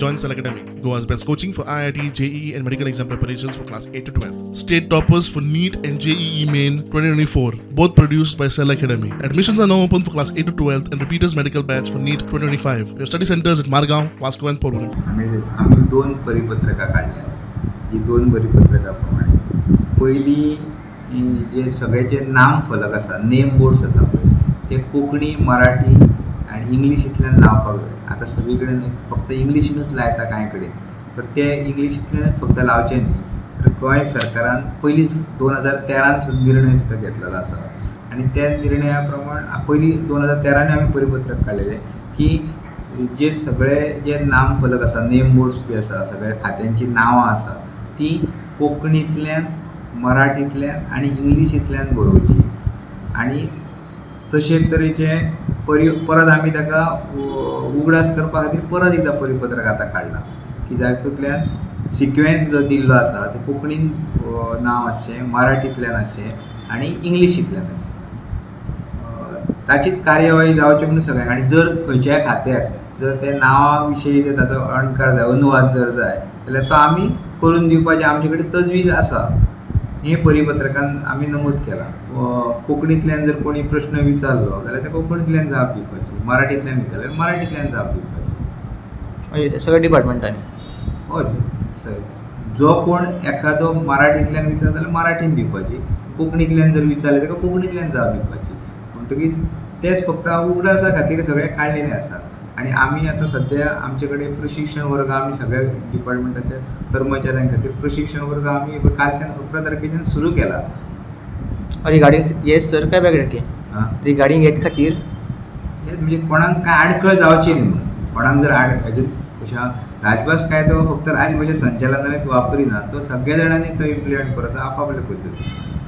Join Cell Academy, Goa's best coaching for IIT, JEE, and medical exam preparations for class 8 to 12. State toppers for NEET and JEE Main 2024, both produced by Cell Academy. Admissions are now open for class 8 to 12 and repeaters medical batch for NEET 2025. We have study centers at Margao, Vasco, and Porvorim. आमी आमी दोन परिपत्रकां काडल्यात. ही दोन परिपत्रकां प्रमाणे पयलीं जे सगळे जे नाम फलक आसा, नेम बोर्ड्स आसा पळय, ते कोंकणी, मराठी आनी इंग्लिशींतल्यान लावपाक जाय. आतां सगळी कडेन फक्त इंग्लिशीनूच लायता कांय कडेन, तर ते इंग्लिशींतल्यान फक्त लावचे न्ही. तर गोंय सरकारान पयलींच 2013न सुद्दां निर्णय सुद्दां घेतलेलो आसा आनी त्या निर्णया प्रमाण पयलीं 2013नी आमी परिपत्रक काडलेलें की जे सगळे जे नाम फलक आसा, नेम बोर्ड्स बी आसा, सगळ्या खात्यांची नांवां आसा, ती कोंकणींतल्यान, मराठींतल्यान आनी इंग्लिशींतल्यान बरोवची. आनी तशे तरेचे परत आमी ताका उगडास करपा खातीर परत एकदां परिपत्रक आतां काडलां की जातूंतल्यान सिक्वेन्स जो दिल्लो आसा ते कोंकणीन नांव आसचें, मराठींतल्यान आसचें आनी इंग्लिशींतल्यान आसचें. ताची कार्यवाही जावची म्हणून सगळ्यांक. आनी जर खंयच्याय खात्याक जर ते नांवा विशयी जर ताचो अणकार जाय, अनुवाद जर जाय जाल्यार तो आमी करून दिवपाची आमचे कडेन तजवीज आसा, हें परिपत्रकान आमी नमूद केलां. कोंकणींतल्यान जर कोणी प्रश्न विचारलो जाल्यार ते कोंकणींतल्यान जाप दिवपाची, मराठींतल्यान विचारल्यार मराठींतल्यान जाप दिवपाची. म्हणजे सगळ्या डिपार्टमेंटांनी? हय सर, जो कोण एखादो मराठींतल्यान विचारता जाल्यार मराठीन दिवपाची, कोंकणींतल्यान जर विचारलें ताका कोंकणींतल्यान जाप दिवपाची. म्हणटकीच तेच फक्त उगडासा खातीर सगळें काडलेलें आसा. आनी आमी आतां सद्या आमचे कडेन प्रशिक्षण वर्ग, आमी सगळ्या डिपार्टमेंटाच्या कर्मचाऱ्यां खातीर प्रशिक्षण वर्ग आमी कालच्यान 11 तारखेच्यान सुरू केला. रिगार्डींग येस सर, काय वेगळें की? आं? रिगार्डींग हेच खातीर? हें म्हणजे कोणाक कांय आडखळ जावची न्ही म्हणून. कोणाक जर हेजेर कशें आहा, राजभास कायदो फक्त राजभाशा संचालनालयात वापरिना, तो सगळ्या जाणांनी तो इम्प्लिमेंट करचो आपापले पद्दतीन.